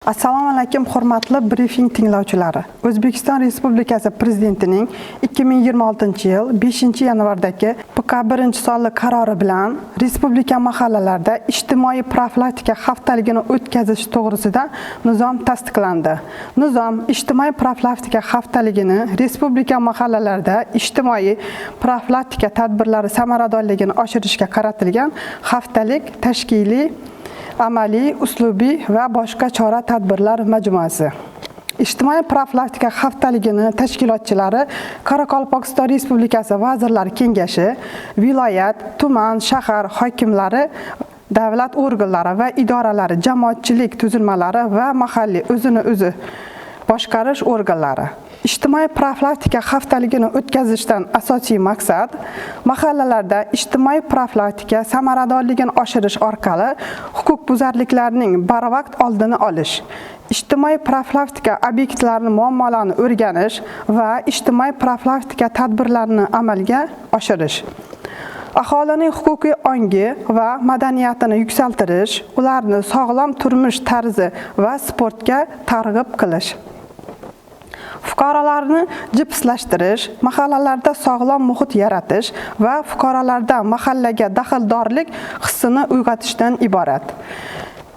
Assalomu alaykum, hurmatli brifing tinglovchilari. O'zbekiston Respublikasi Prezidentining 2026-yil 5-yanvardagi PK 1 sonli qarori bilan respublika mahallalarida ijtimoiy profilaktika haftaligini o'tkazish to'g'risida nizom tasdiqlandi. Nizom ijtimoiy profilaktika haftaligini respublika mahallalarida ijtimoiy profilaktika tadbirlari samaradorligini oshirishga qaratilgan haftalik tashkiliy, amaliy, uslubiy va boshqa chora tadbirlar majmuasi. Ijtimoiy profilaktika haftaligini tashkilotchilari Qoraqalpog'iston Respublikasi Vazirlar Kengashi, viloyat, tuman, shahar hokimlari, davlat organlari va idoralari, jamoatchilik tuzilmalari va mahalliy o'zini o'zi boshqarish organlari. Ijtimoiy profilaktika haftaligini o'tkazishdan asosiy maqsad mahallalarda ijtimoiy profilaktika samaradorligini oshirish orqali huquqbuzarliklarning barvaqt oldini olish, ijtimoiy profilaktika obyektlarini muammolarini o'rganish va ijtimoiy profilaktika tadbirlarini amalga oshirish, aholining huquqiy ongi va madaniyatini yuksaltirish, ularni sog'lom turmush tarzi va sportga targ'ib qilish, fuqarolarni jipslashtirish, mahallalarda sog'lom muhit yaratish va fuqarolarda mahallaga daxldorlik hissini uyg'otishdan iborat.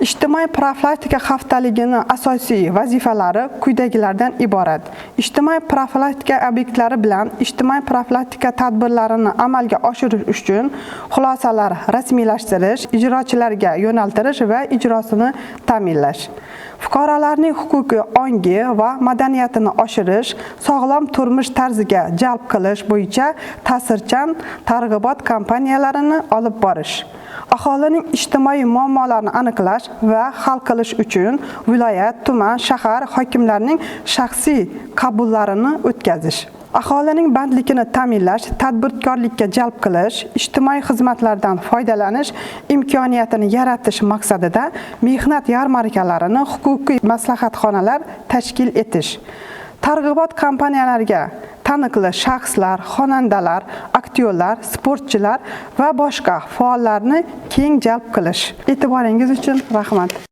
Ijtimoiy profilaktika haftaligini asosiy vazifalari quyidagilardan iborat: ijtimoiy profilaktika obyektlari bilan ijtimoiy profilaktika tadbirlarini amalga oshirish uchun xulosalar rasmiylashtirish, ijrochilarga yo'naltirish va ijrosini ta'minlash, fuqarolarning huquqiy ongi va madaniyatini oshirish, sog'lom turmush tarziga jalb qilish bo'yicha ta'sirchan targ'ibot kampaniyalarini olib borish, aholining ijtimoiy muammolarini aniqlash va hal qilish uchun viloyat, tuman, shahar hokimlarining shaxsiy qabullarini o'tkazish, aholining bandligini ta'minlash, tadbirkorlikka jalb qilish, ijtimoiy xizmatlardan foydalanish imkoniyatini yaratish maqsadida mehnat yarmarkalarini, huquqiy maslahatxonalar tashkil etish, targ'ibot kampaniyalariga taniqli shaxslar, xonandalar, aktyorlar, sportchilar va boshqa faollarni keng jalb qilish. E'tiboringiz uchun rahmat.